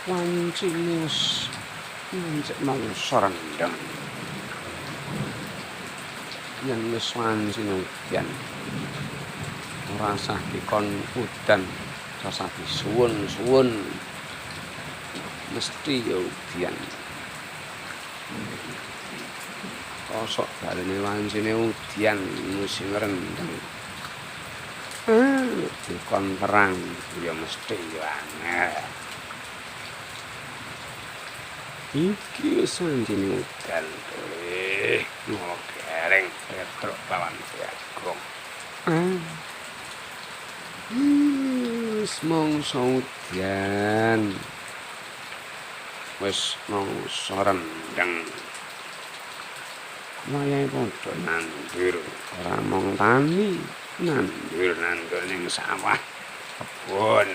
Wancine wis ngancik mangsa rendheng. Yen wis wancine udan, ora sah dikon udan, rasah disuwun-suwun, mesti ya udan. Kosok balene wancine udan musim rendheng. Dikon perang ya mesti ya angel. Iki wis wancine udan toleh ngogereng Petruk lawan Bagong. Wis mangsa udan. Wis mangsa rendheng. Wayahe padha nandur, ora mung tani, nandur-nandur ning sawah, kebon.